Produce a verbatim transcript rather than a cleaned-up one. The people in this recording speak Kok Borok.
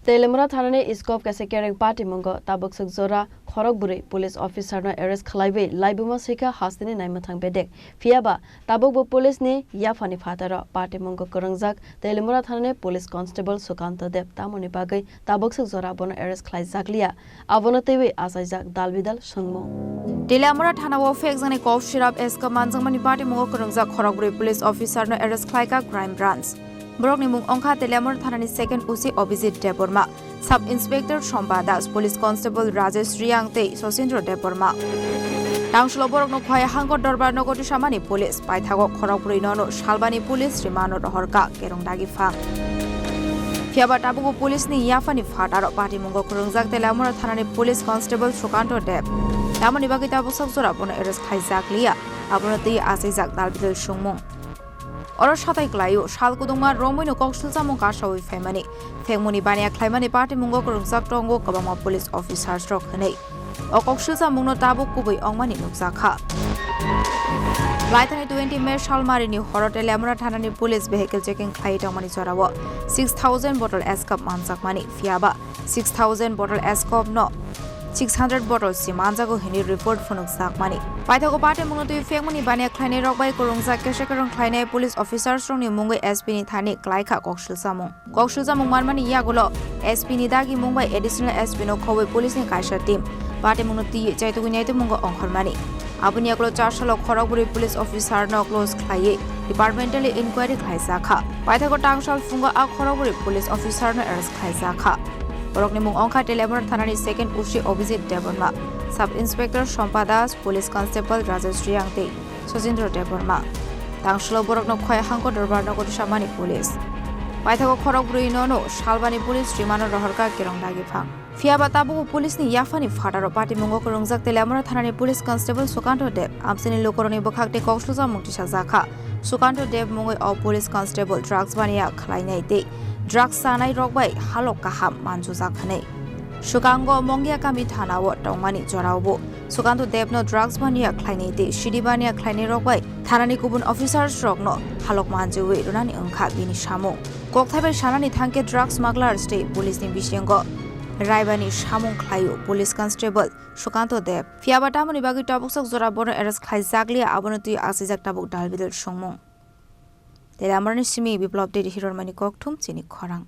Teliamura thanani scope kaisa kereng patimungo tabuk swk jora khorok bwrwi police officer no arrest khlaiwi laibuma swikha hasteni naimwthang bedek. Phiyaba tabukbo police ni yaphani phataro patimungo kwrwngjak Teliamura thanani police constable Sukanto Deb tamoni bagwi tabuk swk jora bono arrest khlaijakliya. Abono twiwi achaijak dalbidal swngmung. Teliamura thanao phekjaknai kok sirap S K manjakmani patimungo kwrwngjak khorok bwrwi police officer no arrest khlaikha Crime Branch. Borokni mung wngkha Teliamura thanani second O C Abhijit Debbarma, Sub Inspector Sompa Das, Police Constable Rajesh Riang tei Sosindro Debbarma. Tangsulo borokno khwlai hangkor dorbar nogo tisamani police, paithago khorok bwrwi nono salbani police rimano rohorkha kerong dagi phang. Phiyaba tabukbo police ni yaphani phataro patimungo kwrwngjak Teliamura thanani police constable Sukanto Deb. Tamoni bagwi tabuk swk jora bono arrest khlaijakliya, abono twi achaijak dalbidal swngmung. Oro satai klaio, sal kudungma romwino kok silchamung kasawi phaimani, phengmuni baniya khlaimani patimungo kwrwngjak tongo kwbangma police officers rok hinwi. O kok silchamungno tabuk kubui wngmani nukjakha. Laithani twenty May salmarini horo Teliamura thanani police vehicle checking khlai tongmani jorao six thousand bottle S K manjakmani, phiyaba six thousand bottle S K no six hundred bottle si manjago hinwi report phunukjakmani. Paithago patimungno twi phengmani baniya khlainai rok bai kwrwngjak kesa kwrwng khlainai police officers rokni mungwi S P ni thani klaikha kok silchamung. Kok silchamung manmani yagulo S P ni dagi mung bai additional S P no khobwi police ni kaisa team patimungno twiwi chaitugwi naitumungo ongkhormani. Aboni yagulo char salo khorok bwrwi police officer no close khlaiwi departmentally inquiry khlaijakha. Paithago tangsal phungo a khorok bwrwi police officer no arrest khlaijakha. Borokni mung wngkha Teliamura thanani second O C Abhijit Debbarma, Sub Inspector Sompa Das, Police Constable Rajesh Riang tei Sojendra Debbarma. Tangsulo borokno khwlai hangkor dorbar nogo tisamani police. Paithago khorok bwrwi nono salbani police rimano rohorkha kerong dagi phang. Phiyaba tabukbo police ni yaphani phataro patimungo kwrwngjak Teliamura thanani police constable Sukanto Deb amchini lukurokni bwkhak tei kok silchamung tisajakha. Sukanto Deb mungwi o police constable drugs baniya khlainai tei drugs chanai rok bai halok kaham manjujak hwnwi. Sukango Mongia kami thanao tongmani joraobo Sukanto Debno drugs baniya khlainai tei sidi baniya khlainai rok bai thanani kubun officers rokno halok manjui rwnani wngkha bini samung. Kokthai bai sanani thangkhe drugs smugglers tei police ni bisingo raibani samung khlaio police constable Sukanto Deb. Phiyaba tamoni bagwi tabuk sak jora bono arrest khlaijakliya, abono twi asijak tabuk dalbidal songmung. Teliamurani simi Biplop Deri Hirormani kokthum chini khorang.